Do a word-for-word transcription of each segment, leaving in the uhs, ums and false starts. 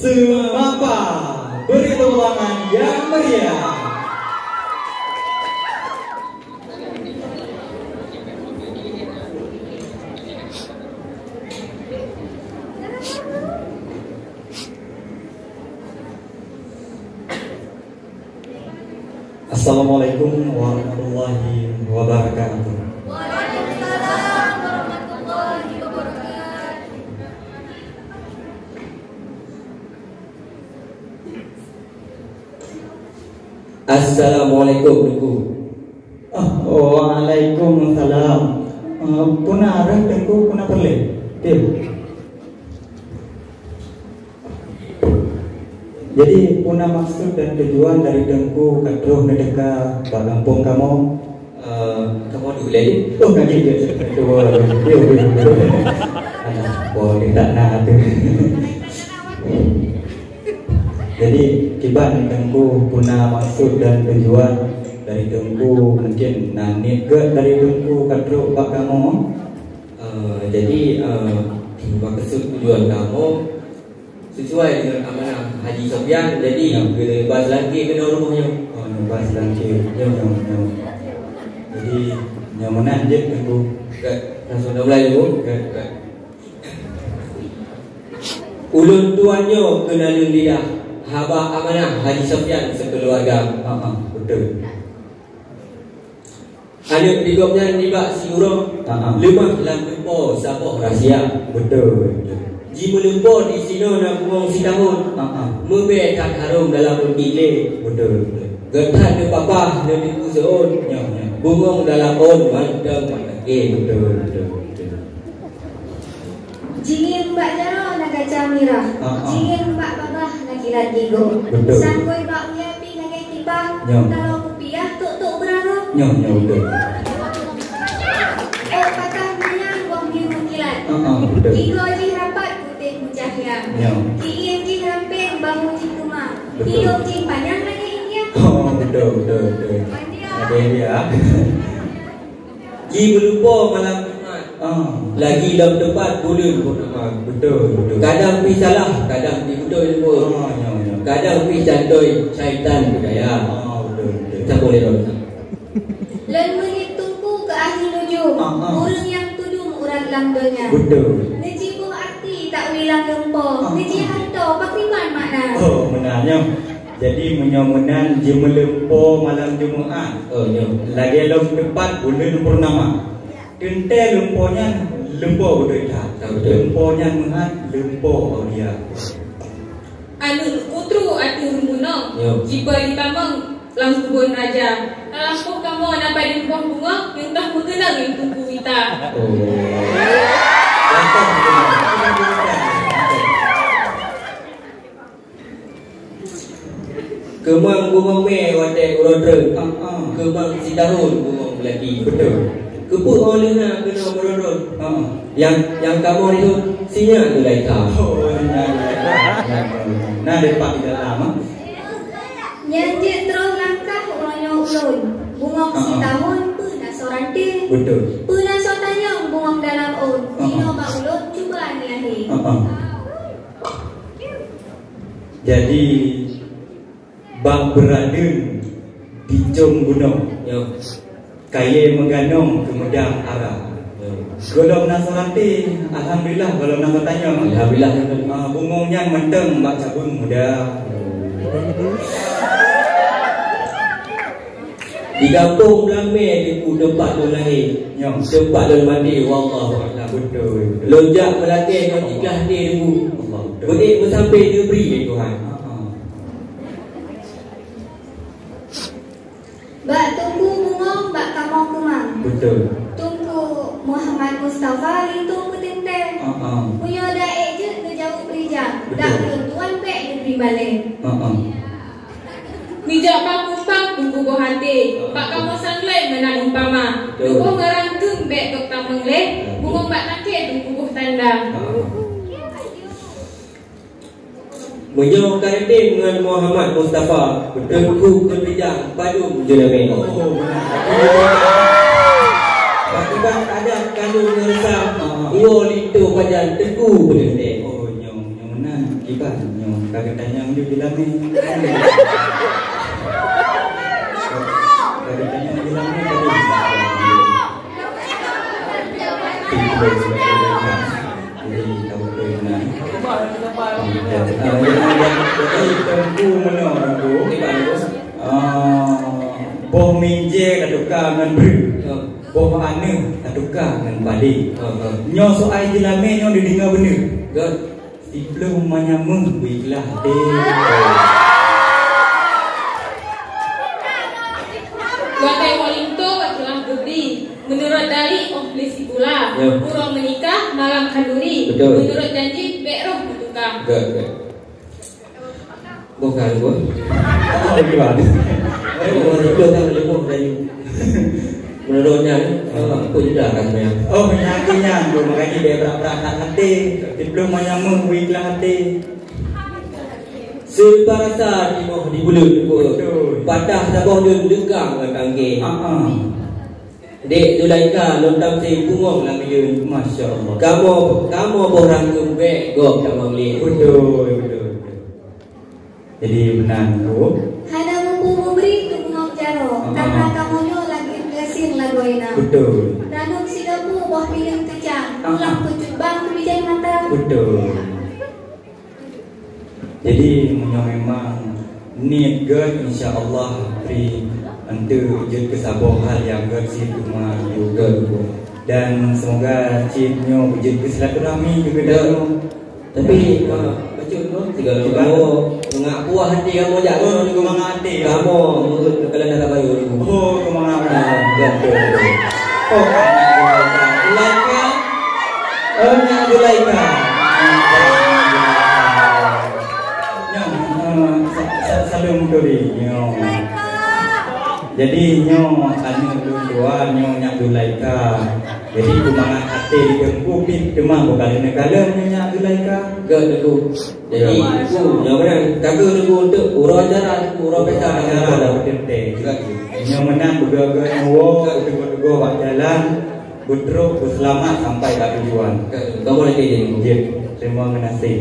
Seumapa, beri tepuk tangan yang meriah. Assalamualaikum warahmatullahi wabarakatuh. Waalaikumsalam warahmatullahi wabarakatuh. Assalamualaikum, Teungku. Ah, waalaikumsalam. Ah, peue na rot Teungku, peue na peureulée? Tim. Jadi, peue na maksud dan tujuan dari Teungku ka troh neuteuka bak gampông kamoe? Eh, kamoe dulé. Oh, ka jeuet, jeuet. Dua, dua, dua, dua. Alah, boleh tak nak tu. Jadi, kiban Teungku peue na maksud dan tujuan dari Teungku, mungkin na niet gét dari Teungku ka troh bak kamoe? Eh, jadi, eh, maksud tujuan kamoe sesuai dengan amanah Haji Sofyan, jadi ya, keuneuk ba seulangké keunoe rumoh nyoe. Oh, ba seulangké. Ya. Nyoe, nyoe, nyoe. Jadi, nyoe meunan jeuet Teungku. Gét. Langsung dah mulai dulu. Gét. Gét. Ulôn tuan nyoe keunan lôn lidah haba amanah Haji Sofyan sikeuluwarga. Ha, ha, beutôi. Aneuk di gobnyan nibak siuroe, ha, ha, leumah lam lumpo saboh rahsia. Beutôi, beutôi. Jimeulumpo disinoe na bungong sitahon. Ha, ha. Meubèe that harôm dalam ruti lé. Beutôi, beutôi. Geuh that neupapah neuteupeu seuôn. Nyoe, nyoe. Bungong dalam ôn mantong mantong. Beutôi, beutôi, beutôi. Jingiem bak jaroe na gaca mirah. Ah, ah. Jingiem bak babah na kilat gigoe. Beutôi. Sangkôi bak uyée pih lagée kipah. Nyoe. Taloe kupiah tok-tok beuraroe. Nyoe, nyoe, beutôi. Ôk patah manyang boh biru meukilat. Ah, ah, beutôi. Gigoe jih rapat putéh meucahya. Nyoe. Kiiem jih rampeng bahu jih keumang. Beutôi. Idong jih panyang lagée India. Oh, beutôi, beutôi, beutôi. India. Lagée India. Jimeulumpo malam Jumat. Ah. Lagi lam teumpat buleuen purnama. Beutôi, beutôi. Kadang pih salah, kadang pih beutôi leumbot. Ah, nyoe, nyoe. Kadang pih cantôi syaitan beudaya. Ah, beutôi, beutôi. Saboh lé lôn. Lôn meuniet Teungku keu ahli nujum, ah, ah, ureuëng nyang tudum urat lam donya. Beutôi. Neujiboh arti takwil lam lumpo, ah, ah, neujihanto pakriban makna. Oh, meunan nyoe. Jadi, meunyoe meunan jimeulumpo malam Jumat, oh, nyoe, lagée lom teumpat buleuen purnama. Teuntée lumpo nyan lumpo beutôi that. Ah, beutôi. Lumpo nyan meuhat lumpo aulia. Aneuk kutru ateueh rumoh nyoe, nyoe, jiba jitamong lam keubon raja. Talampôh kamoe na padum boh bungong nyang toh meukeunong ngon Teungku Wita. Oh. Gampang beutôi. Keumang bungong mé watée uroe treuk. Ah, ah. Keumang sitahon bungong beulati. Beutôi. Keupeue óh lheueh na keunoe meurot-rot? Ah. Nyang, nyang kamoe riôt sinyak teulai ka. Oh, sinyak teulai ka. Na dipat di dalam, ah. Nyan jeuet troh langkah uroe nyoe ulôn. Bungong, ah, ah, sitahon peue na soe ranté? Beutôi. Peue na soe tanyong bungong dalam ôn? Ah, ah. Jinoe bak ulôn cuba neulahé. Ah, ah. Jadi, bak beuradeuen di cong gunong. Nyoe. Kayée meuganong keumeudang ara. Nyoe. Gohlom na soe ranté, alhamdulillah, gohlom na soe tanyong. Alhamdulillah. Ah, bungong nyan mantong bak cabeueng muda. Di gampông Blang Mé Teungku teumpat lôn lahé. Nyoe. Teumpat lôn maté, wallahu a'lam. Beutôi. Lôn jak meulakée ngon ikhlas até Teungku. Allah, beutôi. Beuék meusampé geubri lé Tuhan. Ha, ha. Bak Teungku bungong, bak kamoe keumang. Beutôi. Teungku Muhammad Mustafa linto peuteuntée. Ah, ah. Meunyoe dak ék jeuet neujaweueb rijang, beutôi, dak lôn tuan bék neubri malée. Ah, ah. Neujak bak kumpang Teungku boh até, bak kamoe sanglai meunan umpama. Beutôi. Tuboh ngon rangkeung bék gob tamong lé, bungong bak tangke Teungku boh tanda. Ah, ah. Meunyoe ka reutem ngon Muhammad Mustafa, beutôi, Teungku keuneuk rijang padum jeulamé. Oh, meunan. Pakriban adat kandông ngon reusam, ah, woe linto pajan Teungku peuteuntée. Oh, nyoe, nyoe meunan. Nyoe ka geutanyong jih di lamé. Ka geutanyong di lamé tadi. Jadi, ka beutôi meunan. Ah, jadi, jadi, jadi, Teungku meunoe, Teungku. Ah, boh minjée ka tuka ngon breueh. Boh aneuëk ka tuka ngon padé. Nyoe soai jilamé nyoe dideungoe beuneueh. Siplôh manyang meuh beu ikhlas até. Watée woe linto bak tulang putri, meunurot dari óh lé sikula, ya, ureuëng meunikah malam khanduri. Betul. Meunurot janji, bék roh meutukang. Betul, betul. Bukan, Bu. Oh, gimana? Ayo, orang itu kan lebih dari Menurut nyan, eh, apa juga kan, ya? Oh, meunyoe nyan, Bu, makanya dia berat-berat até. Diplôme nyang meuh, beu ikhlas até. Seubab rasa timoh di buleuen, Bu. Betul. Patah saboh dum deukang ngon tangke. Ah, ah. Dek Zulaikha lôn tamsé bungong lam hireuen. Masya Allah. Kamoe, kamoe boh rangkeum bék gob tamong lé. Betul, betul, betul. Jadi, meunan, Bu. Hana muphom mubri teubungong jaroe, ah, karna kamoe nyoe lagée gasien lagoe na. Betul. Ranub sigapu boh pineung teucang, ah, pulang peucut bang keu bijéh mata. Betul. Jadi, meunyoe memang niet gét, insya Allah, pri enteuk jeuet keu saboh hal nyang gét cit teuma juga, Bu. Dan semoga cit nyoe beujeuet keu silaturahmi keu geutanyoe. Tapi, ah, bacut tu, tiga lom kamoe, ngak puah hati kamoe jak, oh, kamoe, kamoe, meuheuet keukalan dara bayu. Oh, keumangat. Ah, betul, betul. Oh, Zulaikha. Oh, Nyak Zulaikha. Nyoe, eh, sa-, sa-, saleuem turi, nyoe. Jadi, nyoe, aneuëk lôn dua, nyoe Nyak Zulaikha. Jadi, keumangat até di Teungku pih teuma bukon leueh neukalon nyoe Nyak Zulaikha. Gét Teungku. Jadi, Teungku, nyoe meunan. Ka geuh Teungku untuk uroe acara, Teungku, uroe pesta acara. Uroe pesta. Nyoe meunan beugöt-göt nyoe, beuteugoe-teugoe bak jalan, beutrok, beuseulamat sampai bak tujuan. Gét Teungku. Kamoe lakée jih, Teungku. Jeuet. Terima kasih.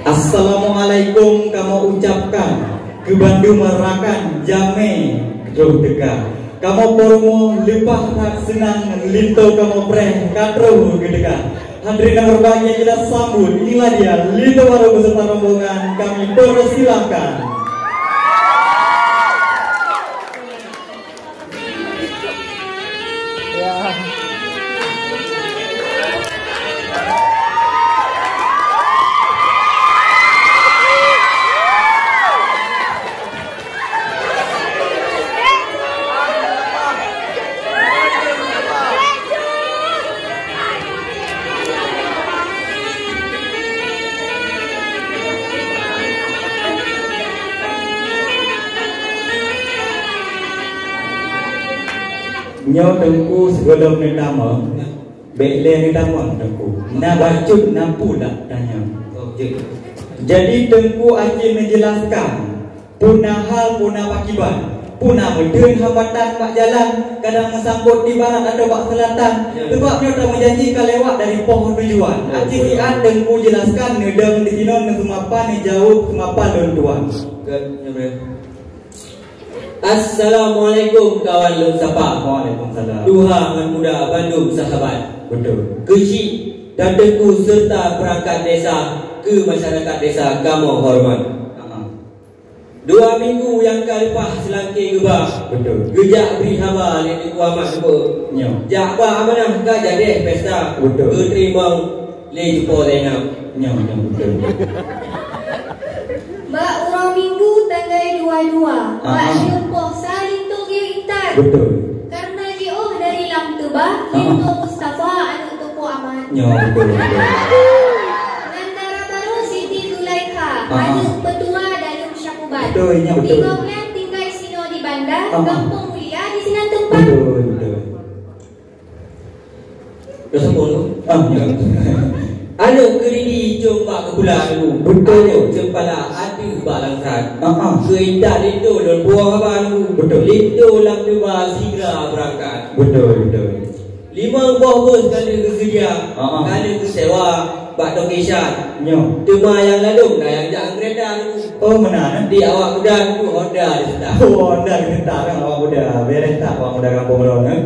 Assalamualaikum kamoe ucapkan keu bandum rakan jamé troh teuka. Kamoe peurumoh leupah that seunang linto kamoe preh ka troh geuteuka. Hadirin yang berbahagia, kita sambut. Inilah dia, Linto Barô beserta rombongan. Kami persilakan. Nyoe Teungku, sigohlom neutamong, bék lé neutamong Teungku. Na bacut na peue dak tanyong. Jadi Teungku aci neujelaskan. Peue na hal, peue na pakiban, peue na meuteun hambatan bak jalan, kadang meusambot di barat atawa bak seulatan. Ya. Sabab nyoe tameujanji ka lewat dari poh tujuan. Ya, betul. Aci siat Teungku jelaskan, neudong di sinoe, neuseumapa, neujaweueb seumapa lôn tuan. Gét, ya, Bro. Assalamualaikum kawan lôn sapa. Waalaikumsalam. Tuha ngon muda bandum sahabat. Betul. Keuchik dan Teungku serta perangkat desa, keu masyarakat desa kamoe horeumat. Ha. Dua minggu nyang ka leupah seulangké geuba. Betul. Geujak bri haba lé Teungku Ahmad Teungku. Nyo. Jak ba amanah ka jadeh pesta. Betul. Geuteurimong lé Cupo Zainab. Nyo, nyo, betul. Bak uroe minggu tanggai dua dua, bak, aha, siuroe poh sa linto geuyue intat. Betul. Karena jiôh dari Lam Teuba, aha, linto Mustafa aneuëk Teungku Ahmad. Nyo, betul, betul. Ngon dara barô Siti Zulaikha, aha, aneuëk peutua Dalem Syakuban. Betul, nyo, betul. Tinggai nyan tinggai sinoe di Banda, aha, gampông mulia di sinan teumpat. Betul, betul. Dah sambung tu? Ah, ya. Aneuk keuridi com bak keubulan, Teungku. Betul. Aneuk ceumpala ateueh bak langsat. Ah, ah. Keu intat linto lôn puwoe haba, Teungku. Betul. Linto lam teuba sigra beurangkat. Betul, betul. Limong boh bus ka lheueh geuseudia, ah, ah, ka lheueh geusewa bak Toke Shan. Nyoe. Teuma nyang ladôm na nyang jak ngon keureta, Teungku. Oh, meunan, eh? Di awak muda, Teungku, Honda diseutah. Oh, Honda diseutah kan awak muda. Beres that awak muda gampông droeneuh, eh?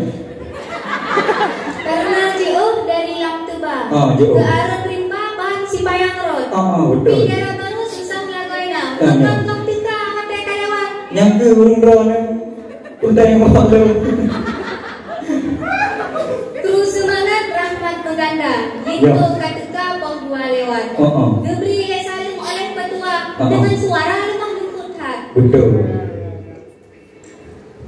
Karena jiôh dari lam teuba. Ah, jiôh. Keu areuet rimba ban sipayang rot. Ah, ah, betul. Di daerah baru susah lagoina. Ah, ya. Maka teuka watèe ka lewat. Nyang keu ureueng droeneuh. Utai maklum. Kru seumangat rahmat meuganda. Ya. Linto ka teuka poh dua lewat. Oh, oh. Geubri lé saleuem oleh petua, ah, ah, deungon suara leumah leumbut that. Betul.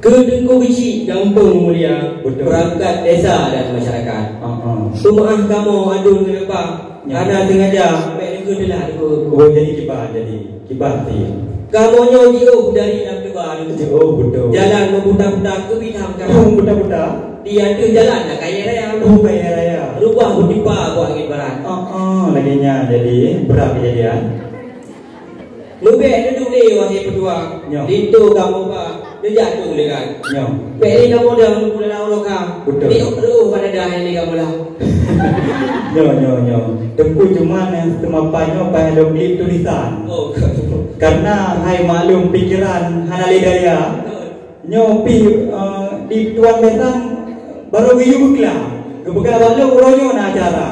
Keu Teungku Bici gampông mulia, betul, peurangkat desa dan masyarakat. Ah, ah. Peumaáh kamoe aduen ngon apa? Ya. Hana sengaja, bèk neukheun teulat, Teungku. Oh, jadi kiban, jadi kiban ti. Kamoe nyoe jiôh dari lam teuba, Teungku. Jiôh, betul. Jalan meuputa-puta keu bitam kamoe. Oh, puta-puta. Di ateueh jalan na kayèe raya. Oh, kayèe raya. Rubah beutimpa bak angén barat. Ah, ah, lagèe nyan jadi brat keujadian. Leubeh dudoe lé wahé peudua. Nyoe. Linto kamoe ba, neujak tu lé kan. Nyoe. Bèk lé kamoe dang meulawan uroe ka. Betul. Di reuôh pada dah nyang lé kamoe lah. Nyoe, nyoe, nyoe. Teungku cuma nyang seumapan nyoe paih lôn klik tulisan. Oh, ka tu. Karena hai maklum pikiran hana lé daya. Betul. Nyoe pih, eh, di Tuan Besan barô geuyue beuklam. Geupeugah bak lôn uroe nyoe na acara.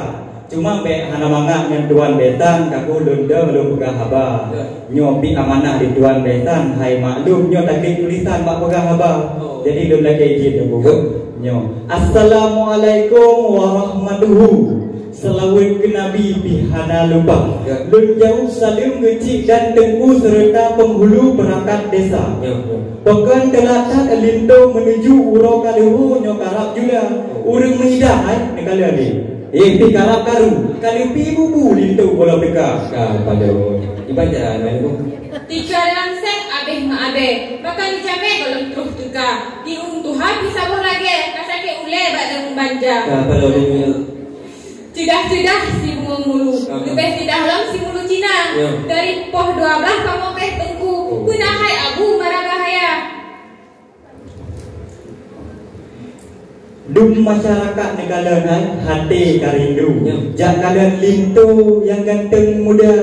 Cuma bèk hana mangat ngon Tuan Besan, ka ku lôn dong lôn peugah haba. Ya. Nyoe pih amanah di Tuan Besan, hai maklum nyoe taklik tulisan bak peugah haba. Oh. Jadi lôn lakèe izin Teungku. Ya. Nyoe. Assalamualaikum warahmatuhu. Seulaweuet keu Nabi pih hana lupa. Ya. Lôn jaweueb saleuem geuchik dan Teungku seureuta peunghulu peurangkat desa. Ya, ya. Pakon teulat that linto meunuju uroe ka leuhô nyoe karab jula. Ureueng meuidah, hai, neukalon lé. Eh, pih karab karu, ka leupi bubu linto uroe teuka. Ka padum. Iban jalan, Teungku. Tika dalam seng abéh meuabée, pakon dijamé gohlom troh teuka. Di ueng tuha pih saboh lagée, ka sakét ulée bak daun banja. Ka padum, Teungku. Ceudah-ceudah si bungo mulu, ah, leubeh ceudah lom si mulu Cina. Ya. Dari poh dua blaih kamoe péh Teungku, oh, peue na hai Abu mara bahaya. Dum masyarakat neukalon hai, haté ka rindu. Ya. Jak kalon linto nyang ganteng muda.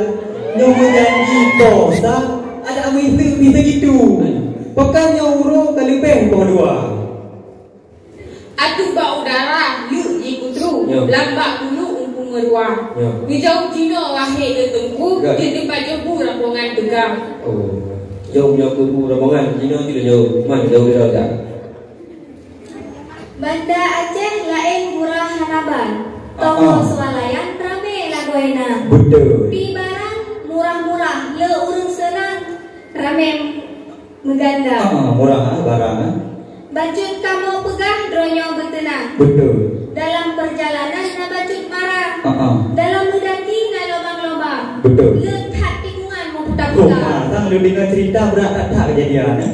Nyoe meujanji poh sa, adak meuiseuk bisa jitu. Pakon nyoe uroe ka leubeh poh dua. Ateueh bak udara, leuk jikutru. Ya. Lam bak bulu umpung meurua. Ya. Geujaweueb jinoe wahé le Teungku, ya, jeuet dipajoh bu rombongan teuka. Oh. Jaweueb nyoe keu bu rombongan, jinoe jeuet jaweueb. Man jaweueb lé dah. Banda Aceh laén murah hana ban. Toko, ah, ah, swalayan ramé lagoena. Betul. Pi barang murah-murah, le ureueng seunang ramé meuganda. Ah, ah, murah, ah, barang, ah. Bacut kamoe peugah droenyoe beuteunang. Betul. Dalam peurjalanan na bacut mara. Ah, ah. Dalam meudaki na lobang-lobang. Betul. Le that tikungan meuputa-puta. Oh, ah, sang lôn deungoe cerita brat that-that keujadian, eh.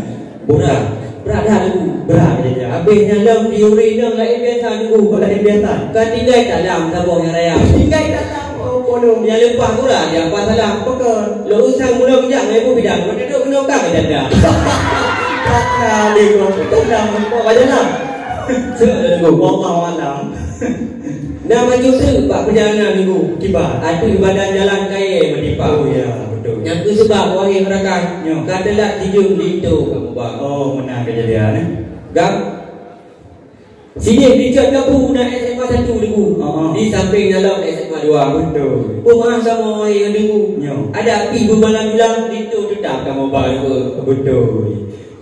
Brat. Brat that, Teungku. Brat keujadian. Abéh nyan lom di ureueng inong laén biasa, Teungku. Laén biasa. Ka tinggai talam saboh nyang raya. Tinggai talam, oh, polong. Nyang leupah gura di apa salah. Pakon. Lôn usang bunoe geujak ngon ibu bidan, meunan duek keunoe ka janda. Tak na lé gob, tak na meurumpok bak jalan. Cek lé gob, wallahu alam. Na maju treuk bak peujalanan Teungku. Kiban. Ateueh badan jalan kayèe meutimpa. Oh, ya, betul. Nyang keu seubab wahé rakan, nyoe, ka teulat jijeuem linto ka muba. Oh, meunan keujadian, eh. Gam. Sideh di Cot Gapu na S M A satu, Teungku. Ah, ah. Di sampéng dalam S M A dua. Betul. Peumaáh kamoe hai Teungku. Nyoe. Adak pih beumalam julang, linto teutap kamoe ba, Teungku. Betul.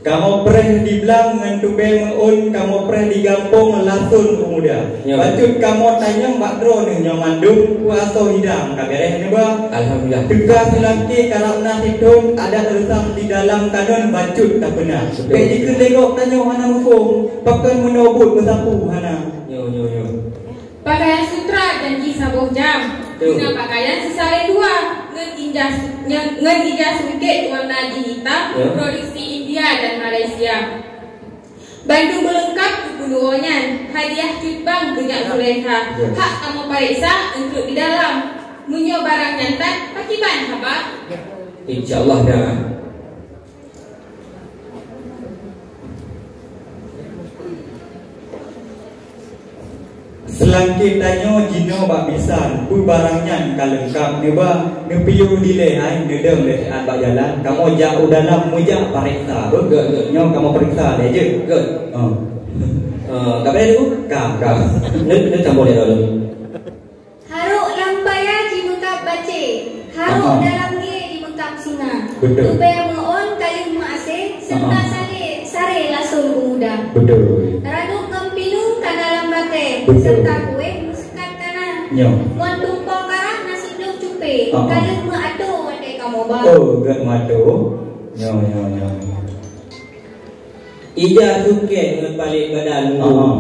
Kamoe preh di blang ngon tubée meu'ôn, kamoe preh di gampông lason peumuda. Nyoe. Bacut kamoe tanyong bak droeneuh nyoe mandum, peue asoe hidang ka beureh neuba. Alhamdulillah. Teuka seulakée karab na sithon, adat reusam di dalam kanon bacut tapeuna. Betul. Bèk jikheun lé gob tanyoe hana muphom. Pakon meunoe buet meusapeue hana. Nyoe, nyoe, nyoe. Pakaian sutra janji saboh jam. Betul. Guna pakaian seusalé dua. Ngon ija, ngon, ngon ija sungkét warna jih itam, ya, produksi India dan Malaysia. Bandum beulengkap keu peunuwoe nyan, hadiah cut bank keu nyak Zulekha. Ya. Hak kamoe pareksa enteuk di dalam. Meunyoe barang nyan that, pakriban haba? Insya Allah dah. Seulangkét tanyoe jinoe bak bisan, peue barang nyan ka leungkap neuba, neupiôh dilée hai, neudong lé siat bak jalan, kamoe jak u dalam meujak pareksa. Beugöt, göt. Nyoe kamoe pareksa lé jeuet. Göt. Oh. Eh, ka beureh dulu? Ka, ka. Neu-, neutamboh lé lom. Harok lam paya jimeukab bacé, harok dalam gé jimeukab singa. Betul. Leubeh meu'ôn ka lheueh meu'asé, serta saré, saré lasôn u muda. Betul. Ranub ngon pinueng ka na lam batée, betul, serta kueh meuseukat ka na. Nyoe. Ngon tumpok karah na sidroe cupé, ka lheueh meu'atoe watée kamoe ba. Oh, göt meu'atoe. Nyoe, nyoe, nyoe. Ija sukét ngon paleng badan. Aha.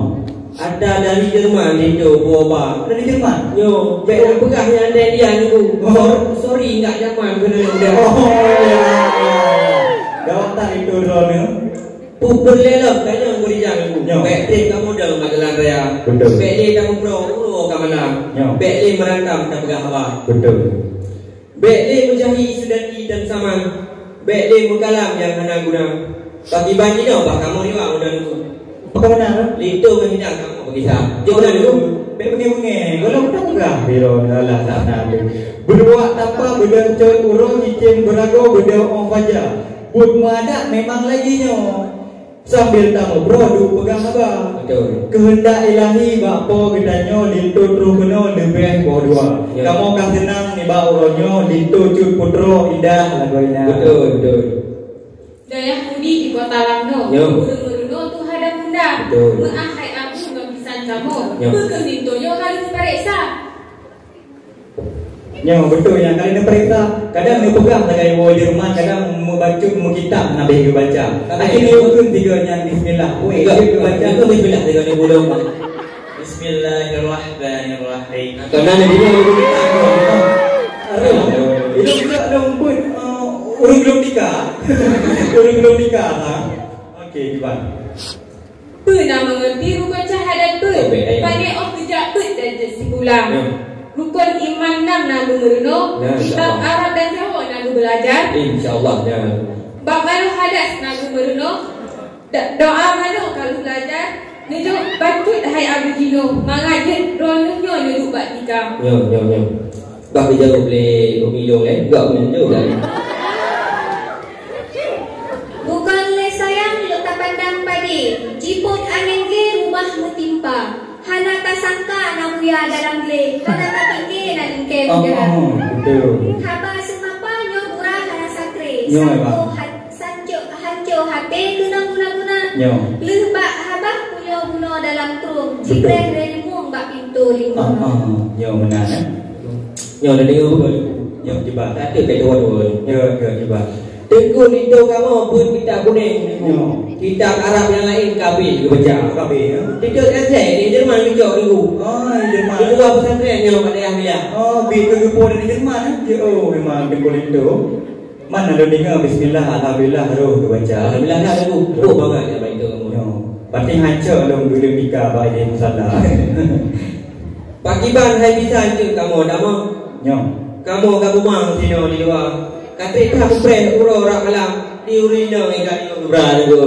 Atra dari Jerman itu buah ba. Dari Jerman? Nyoe, bèk na peugah nyan deh dia niku. Oh. Sor-, sorry, enggak nyaman keuneuk dia. Oh, ya, ya, ya. Gawat that itu droeneuh. Peureulèe lom tanyong beurijang niku. Nyoe. Bèk trép kamoe dong bak jalan raya. Betul. Bèk lé tameuprong uroe ka malam. Nyoe. Bèk lé meurantam tapeugah haba. Betul. Bèk lé meujahi seudati dan saman, bèk lé meukalam nyang hana guna. Pakriban jinoe bah kamoe riwang u dalam tu. Pakon meunan? Linto ngon hidang kamoe beukisah. Jeuet meunan tu. Bèk beungèh-beungèh, gohlom peugah biro alah laknat. Beudua tapa beudeuh cot uroe, cicém beuragoe beudeuh 'oh faja. Buet meuadak memang lagèe nyoe. Sambil tameubrôk duek peugah haba. Betul. Keuheundak ilahi bak po geutanyoe linto troh keunoe leubeh boh dua. Ya. Kamoe ka seunang nibak uroe nyoe linto cut putroe indah lagoe na. Betul, betul. Dayah Yahudi di kota Lamno, ya, ureueng meurunoe tuha dan bunda. Betul. Meu'ah hai abu ngon bisan kamoe. Ya. Peue keuh linto nyoe ka lheueh pareksa? Nyoe beutôi nyang kali neupareksa. Kadang neupeugah sagai woe Jerman, kadang meubacut meukitab nabi geubaca. Akhé neuyue kheun tiga nyan bismillah. Weh, enggak, jeuet geubaca. Itu bismillah tiga ni bulong. Bismillahirrahmanirrahim. Karena ni dia ureueng kitab. Aduh, itu juga dong pun, eh, ureueng belum nikah. Ureueng belum nikah, ha. Okey, cuba. Peue na meungerti rukon syahadat peuet? Sampai ayat. Pané 'oh geujak peuet dan jeuet sipulang. Ya. Rukon iman nam na geumeurunoe, ya, kitab insya Allah. Arab dan Jawa na geubeulajar. Insya Allah, ya. Bab baloh hadas na geumeurunoe, da-, doa manoe ka lheueh beulajar, neujok bacut hai abu jinoe, mangat jeuet droeneuh nyoe neuduek bak tikam. Ya, ya, ya. Bah geujaweueb lé Umi Long, eh? Enggak, Umi Long dah. Bukon lé sayang lôn tapandang padé, jipôt angén gé rubah meutimpa. Hana tasangka na buya dalam glé, hana tapike na lingkée bidang. Oh, oh, betul. Haba seumapa nyoe gura hana sakre, nyoe, Bang. Sangko hat-, Sanco, hanco haté keunong guna-guna. Nyoe. Lheueh bak haba pulo bunoe dalam trueng, betul, jipreh lé limong bak pintoe limong. Ah, ah, nyoe meunan, eh. Nyoe na deungoe beutôi. Nyoe cuba. Tak ada kata dua-dua. Nyoe, nyoe cuba. Teungku linto kamoe peuet kitab kunéng. Nyoe. Kitab Arab nyang laén ka abéh geubaca. Ka abéh, ya. Tiga kaset di Jerman geucok minggu. Oh, di Jerman. Di luwa pesantren nyoe pada Yahya. Oh, bit keu geupo dari Jerman, eh. Oh, memang teungku linto. Man lôn deungoe bismillah, alhamdulillah, roh geubaca. Alhamdulillah, dah lagu. Roh bangat ya, baik tu kamu. Nyoe. Pasti hancok lôn dulu nikah bak idéh musala. Pakiban hai bisa jeuet kamoe damang. Nyoe. Kamoe ka bumang sinoe di luwa. Ka trép that mupreh uroe rab malam, di ureueng inong ikat nyoe geubra teungku.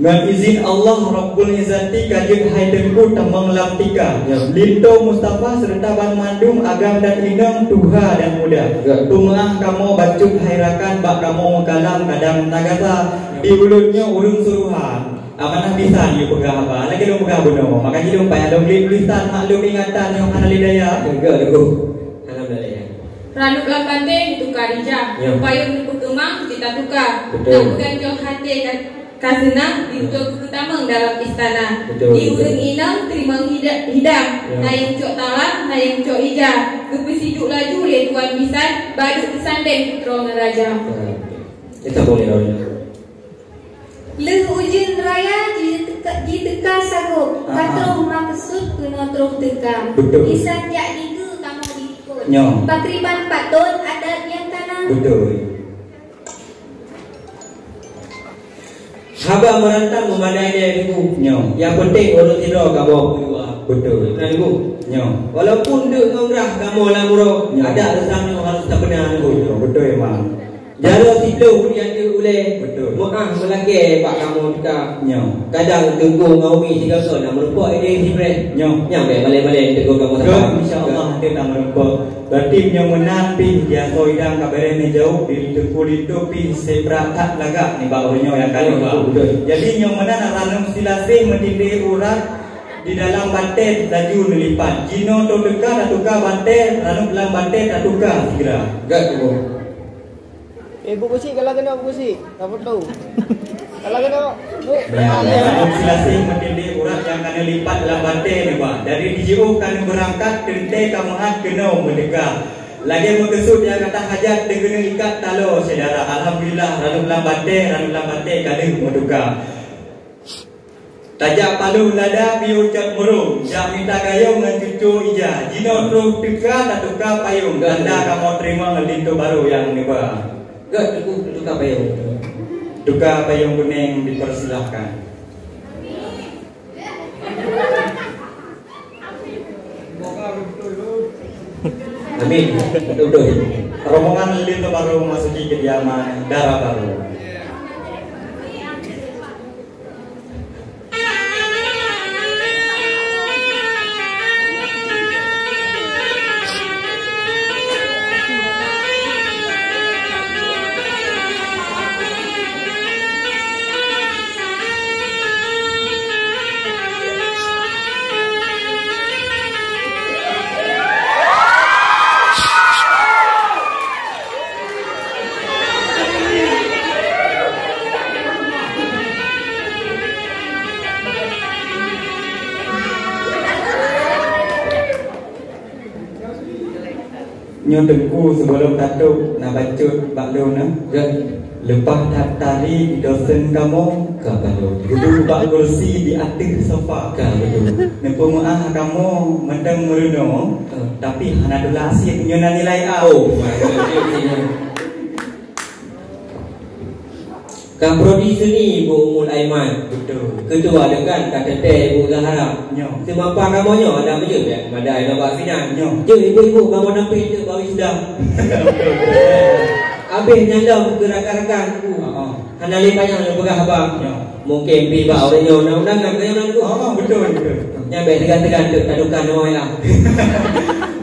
Ngon izin Allah Rabbul Izzati ka jeuet hai teungku tamong lam tika. Ya. Linto Mustafa seureuta banmandum agam dan inong tuha dan muda. Ya. Peumeu'ah kamoe bacut hai rakan bak kamoe meukalam kadang tagasa di ulôn nyoe ureueng suruhan. Amanah bisan yue peugah haba lagèe lôn peugah bunoe. Maka jih lôn payah lôn bri tulisan maklum ingatan nyang hana lé daya. Enggak, Teungku. Alhamdulillah. Ranub lam bandeng tuka rijang, ya, payong neupeukeumang cita tuka. Betul. Nak meuganjoh haté ka, ka seunang, ya, linto geupeutamong dalam istana. Betul, betul. Di ureueng inong teurimong hida-, hidang, ya, na nyang cok talam, na nyang cok ija. Geupeusijuek laju lé tuan bisan, baru teusandeng putroe ngon raja. Ya. Itu boleh, Raul. Lheueh ujeuen raya jiteuka, jiteuka sagoe, ah, ka troh meukeusut keunoe troh teuka. Betul. Bisan jak dikeue kamoe diikot. Nyoe. Pakriban patôt adat nyang kana. Betul. Haba meurantam meumadai deh Teungku. Nyoe. Nyang penting ureueng sidroe kamoe berdua. Beutôi. Nah, Teungku. Nyoe. Walaupun deuk ngon grah kamoe lam uroe, nyoe, adat reusam nyoe harôh tapeuna, Teungku. Nyoe, beutôi, Mak. Jaroe siploh dianteuk ulèe, beutôi, meu'ah meulakèe bak kamoe teuka. Nyoe. Kadang Teungku ngon Umi sigoe-goe na meurumpok idéh sibreh. Nyoe. Nyan bèk malèe-malèe Teungku kamoe sapa. Insya Allah, nanti na meurumpok. Berarti meunyoe meunan pih di asoe idang ka beureh neujaweueb, di Teungku linto pih seubra that lagak nibak uroe nyoe nyang ka lheueh. Beutôi. Jadi nyoe meunan Ranub Silasih meutindéh urat di dalam batèe laju neulipat. Jinoe tô teuka tatuka batèe, Ranub lam batèe tatuka sigra. Gèt, Teungku. Eh, Bu Geuchik, galak keunoe, Bu Geuchik. Ka foto. Galak keunoe, Bu. Ya, Ranub Silasih meutindéh urat nyang ka neulipat lam batèe neuba. Dari jiôh ka neubeurangkat, teuntèe ka meuhat keunoe meuteuka. Lagèe meukeusut nyang gata hajat, teukeuneuk ikat taloe syedara. Alhamdulillah, Ranub lam batèe, Ranub lam batèe ka lheueh meutuka. Tajak paloh lada piôh cot murông, jak mita gayông ngon cuco ija. Jinoe troh teuka tatuka payông, tanda kamoe teurimong linto barô nyang neuba. Gèt, Teungku, tatuka payông. Tuka payông kunéng, dipersilahkan. Amin. Beutôi. Rombongan linto barô memasuki kediaman dara barô. Nyoe Teungku, sigohlom tatôb na bacut bak lôn, eh. Ya. Leupah that tari di dosen kamoe, ka padum. Dudoe bak kursi di ateueh sofa, ka padum. Neupeumeu'ah kamoe mantong meurunoe, eh, tapi hana tulak cit nyoe na nilai A. Oh, my God. Ka prodi seni Ibu Umul Aiman. Beutôi. Ketua dekan ka teuntèe Ibu Zahra. Nyoe. Seumapa kamoe nyoe adak meujeuet bèk meudai lom bak sinan. Nyoe. Jeuet ibu-ibu kamoe nampéh teuk bak wisuda. Abéh nyan lom keu rakan-rakan ku. Heeh. Hana lé panyang lôn peugah haba. Nyoe. Mungken pih bak uroe nyoe na undangan, ka nyoe na, Teungku? Oh, beutôi, beutôi. Nyan bèk teugan-teugan teuk taduka nyoe lah.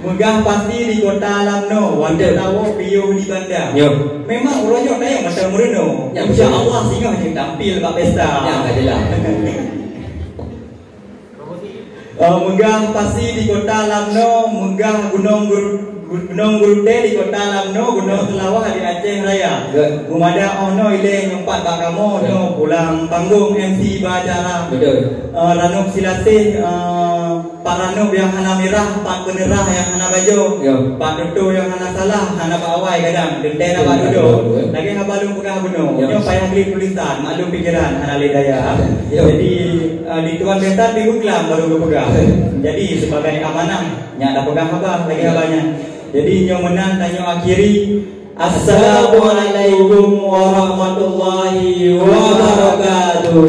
Meugah pasi di kota Lamno, watèe tawoe piôh di banda. Nyoe. Memang uroe nyoe tanyoe mantong meurunoe. Nyan beutôi. Insya Allah singoh jeuet tampil bak pesta. Nyan ka jeulaih. Eh, meugah pasi di kota Lamno, meugah gunong Gur-, Gunong Geurutèe di kota Lamno, Gunong Seulawah di Aceh Raya. Ya. Meumada 'oh noe ilèe nyoe pat bak kamoe, ya, nyoe pulang panggong M C ba acara. Beutôi. Eh, Ranub Silasih, eh, pat ranub nyang hana mirah, pat beuneurah nyang hana bajoe, ya, pat tutoe nyang hana salah, hana bak awai kadang, teuntèe na bak dudoe. Lagèe haba lôn peugah bunoe, ya, nyoe payah gleh tulisan, maklum pikeran hana lé daya. Ya. Jadi, eh, di tuan biasa di Guklam baru geupeugah. Jadi, sebagai amanah, nyak tapeugah haba lagèe haba nyan. Jadi, nyoe meunan tanyoe akhiri. Assalamualaikum warahmatullahi wabarakatuh.